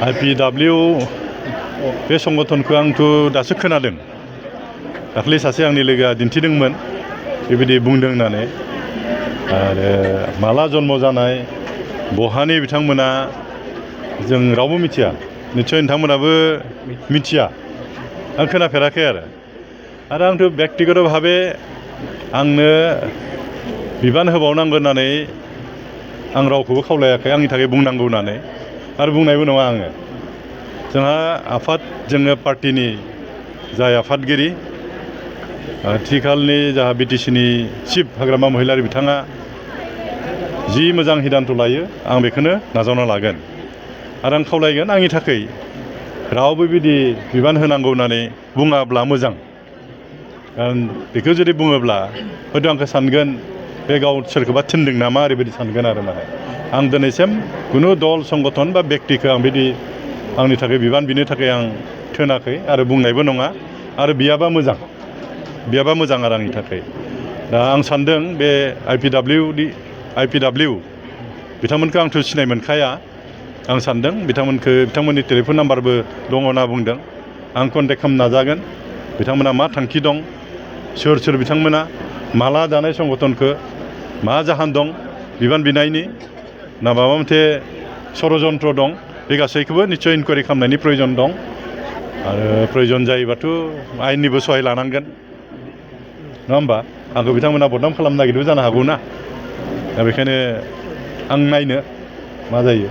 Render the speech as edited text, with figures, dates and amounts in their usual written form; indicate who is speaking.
Speaker 1: IPW बे संगठनखौ आंथ' दासो खोनादों। दाख्लै सासे आंनि लोगोआ दिन्थिदोंमोन बेबायदि बुंदों होननानै। आरो माला जन्म जानाय बहानि बिथांमोना जों रावबो मिथिया, निस्सय नोंथांमोनाबो मिथिया, आं खोनाफेराखै आरो आंथ' बेक्तिगत भाबे आंनो बिबान होबावनांगौ होननानै आं रावखौबो खावलायाखै आंनि थाखाय बुंनांगौ होननानै आरो बुंनायबो नङा आङो। जोंहा आफाद जोङो पार्टिनि जाय आफादगिरि आथिखालनि जाहा बिटिसिनि चिफ हाग्रामा महिलारि बिथाङा जि मोजां हिदान्त लायो आं बेखौनो नाजावना लागोन आरो आं खावलायगोन आंनि थाखाय रावबो बिदि बिबान होनांगौ होननानै बुङाब्ला मोजां। खारन बेखौ जुदि बुङोब्ला हयथ' आंखौ सानगोन बे गाव सोरखौबा थिनदों नामा ओरैबायदि सानगोन आरो माने आं दिनैसिम खुनु दल संगठन बा बेक्तिखौ आं बिदि आंनि थाखाय बिबान बिनो थाखाय आं थिनाखै आरो बुंनायबो नङा आरो बियाबा मोजां आरो आंनि थाखाय। दा आं सानदों बे IPW बिथांमोनखौ आंथ' सिनाय मोनखाया। आं सानदों बिथांमोननि टेलिफन नाम्बारबो दङ होनना बुंदों। आं कन्टेक्ट खालामनो नाजागोन बिथांमोना मा थांखि दं, सोर बिथांमोना, माला दानाय संगठनखौ, मा जाहोन दं बिबान बिनायनि, ना माबा मोनसे षड़जन्त्र दं, बे गासैखौबो निस्सय इनकुवारि खालामनायनि प्रयजन दं। आरो प्रयजन जायोबाथ' आयेननिबो सहाय लानांगोन, नङा होमबा? आंखौ बिथांमोना बदनाम खालामनो नागिरदोंबो जानो हागौ ना। दा बेखायनो आं नायनो मा जायो।